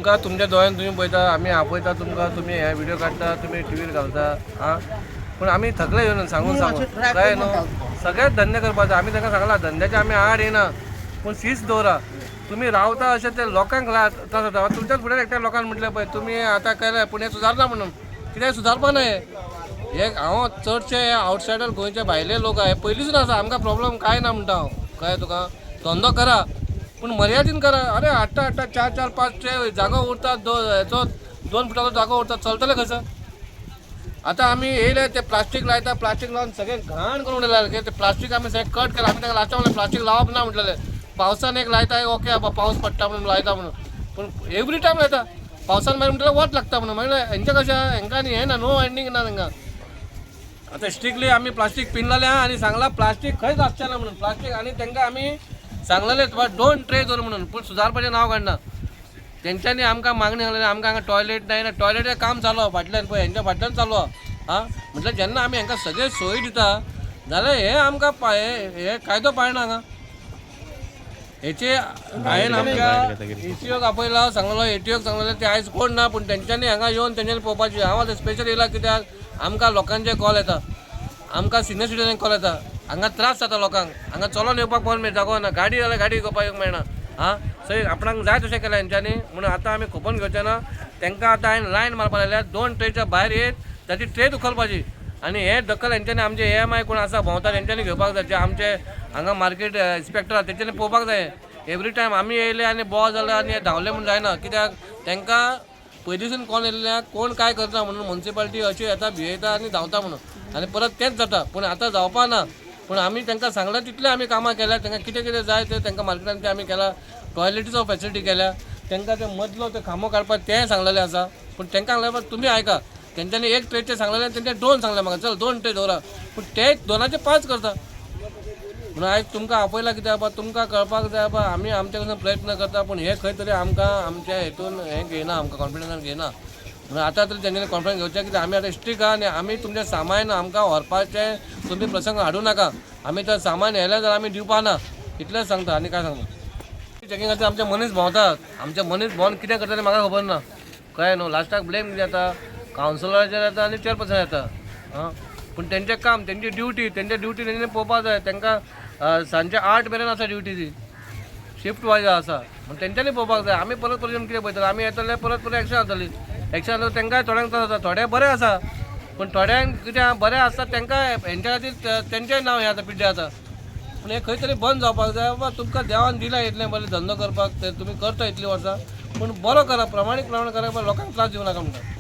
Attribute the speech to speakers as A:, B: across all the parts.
A: तुमकां तुमच्या दोळ्यान तुमी पळयता, आमी आपयता तुमकां, तुमी हे व्हिडिओ काडटा, तुमी टिवीर घालता. आं, पूण आमी थकले येवन सांगून सांगून, कळ्ळें न्हू? सगळेच धंदे करपाक जाय. आमी तांकां सांगला, धंद्याचे आमी आड येना, पूण शिस्त दवरा. तुमी रावता अशें ते लोकांक त्रास जाता. तुमच्याच फुडें एकट्या लोकांक म्हटलें पळय, तुमी आतां केलें पूण हें सुदारना म्हणून, कित्याक सुदारपा ना हें. हे हांव चडशे आवटसायडर, गोंयचे भायले लोक हे पयलींसून आसा. आमकां प्रॉब्लम कांय ना म्हणटा हांव, कळ्ळें तुका? धंदो करा पूण मर्यादीन करा. अरे, हाडटा हाडटा चार चार पांच ट्रे, जागो उरता हेचो 2 फुटाचो जागो उरता, चलतले कसो? आतां आमी येयले, ते प्लास्टीक लायता, प्लास्टीक लावन सगळें घाण करून उडयला. ते प्लास्टीक आमी सगळें कट केलां. आमी ताका लास्टाक म्हणलें, प्लास्टीक लावप ना म्हटलेलें. पावसान एक लायता, ओके बाबा, पावस पडटा म्हणून लायता म्हणून, पूण एवरी टायम लायता. पावसान मागीर म्हणटलें वत लागता म्हणून. मागीर हेंचें कशें? हेंकां न्ही हें ना, नो एंडींग ना तांकां. आतां स्ट्रिक्टली आमी प्लास्टीक पिनलेलें आहा आनी सांगलां, प्लास्टीक खंयच आसचें ना म्हणून प्लास्टीक. आनी तांकां आमी सांगलेलें, बाबा दोन ट्रे दवर म्हणून, पूण सुदारपाचें नांव काडना. तेंच्यांनी आमकां मागणी घातली. आमकां हांगा टॉयलेट ना. टॉयलेटाचें काम चालू आहा फाटल्यान पळय, हेंच्या फाटल्यान चालू आहा. आं, म्हटल्यार जेन्ना आमी हांकां सगळे सोयी दिता जाल्यार हे आमकां हे हे कायदो पाळना हांगा. हेचे हांवें आमच्या एटीओक आपयला, सांगलेलो, एटीओक सांगलेलें. ते आयज कोण ना, पूण तेंच्यांनी हांगा येवन तेंच्यांनी पळोवपाची. हांव आतां स्पेशल येयला कित्याक आमकां लोकांचे कॉल येता, आमकां सिनियर सिटीजन कॉल येता. हांगा त्रास जाता लोकांक. हांगा चलोन येवपाक कोण जागो ना, गाडी जाल्यार गाडी घेवपाक येवंक मेळना. आं, सो आपणाक जाय तशें केलें हेंच्यांनी, म्हणून आतां आमी खपोवन घेवचे ना तांकां. आतां हांवें लायन मारपाक लागल्या, दोन ट्रेच्या भायर येत ताची ट्रे उखलपाची आनी हे दखल हेंच्यांनी, आमचे एएमआय कोण आसा भोंवता तेंच्यांनी घेवपाक जाय. जे आमचे हांगा मार्केट इन्स्पेक्टर आसा तेंच्यांनी पळोवपाक जाय. एवरी टायम आमी येयले आनी बॉ जाले आनी धांवले म्हूण जायना, कित्याक तांकां पयलींसून कोण येयल्ले, कोण काय करता म्हणून मुन्सिपालिटी अशी येता, भियेता आनी धांवता म्हणून, आनी परत तेंच जाता. पूण आतां जावपा ना. पूण आमी तांकां सांगलां तितलें आमी कामां केल्या. तांकां कितें कितें जाय तें तांकां मार्केटान तें आमी केलां. टॉयलेटीचो फेसिलिटी केल्या तांकां, ते मदलो ते खांबो काडपाक तेंय सांगलेलें आसा. पूण तांकां सांगलें, तुमी आयका. तेंच्यांनी एक ट्रेचें सांगलेलें, तेंचे दोन सांगलें म्हाका, चल दोन ट्रे दवरा, पूण ते दोनाचे पांच करता. म्हणून आयज तुमकां आपयला, कित्याक बाबा तुमकां कळपाक जाय, बाबा आमी आमचे कडसून प्रयत्न करता, पूण हे खंय तरी आमकां आमच्या हेतून हें घेयना, आमकां कॉन्फिडन्सान घेयना. म्हणून आतां तरी तेंच्यांनी कॉन्फिडन्स घेवचें, कित्याक आमी आतां स्ट्रीक आहा आनी आमी तुमचें सामान आमकां व्हरपाचें तुमी प्रसंग हाडूं नाका. आमी तर सामान येयलें जाल्यार आमी दिवपा ना, इतलेंच सांगता आनी काय सांगता? चॅकिंग खातीर आमचे मनीस भोंवतात. आमचे मनीस भोंवन कितें करता तें म्हाका खबर ना, कळ्ळें न्हू? लास्टाक ब्लेम कितें जाता? कावन्सिलराचेर येता आनी चेअरपर्सन येता. आं, पूण तेंचें काम, तेंची ड्युटी, तेंची ड्युटी तेंच्यांनी पळोवपाक जाय. तांकां सांजचे 8 मेरेन आसा ड्युटी, ती शिफ्ट वायज आसा, म्हण तेंच्यांनी पळोवपाक जाय. आमी परत परत येवन कितें पळयतले? आमी येतले, परत परत एक्शन जातली. एक्शन जातली, तांकांय थोड्यांक त्रास जाता. थोडे बरे आसा, पूण थोड्यांक कितें बरें आसता, तांकां हेंच्या खातीर तेंचें नांव हें आतां पिड्ड्यार जाता. पूण हें खंय तरी बंद जावपाक जाय. बाबा, तुमकां देवान दिलां इतलें बरें धंदो करपाक, ते तुमी करता इतलीं वर्सां, पूण बरो करा, प्रमाणीक प्रमाण करा, पण लोकांक त्रास दिवं नाका म्हणटा.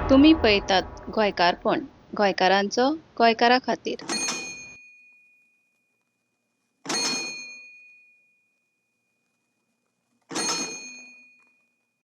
B: तुमी पळयतात गोंयकारपण, गोंयकारांचो गोंयकारा खातीर.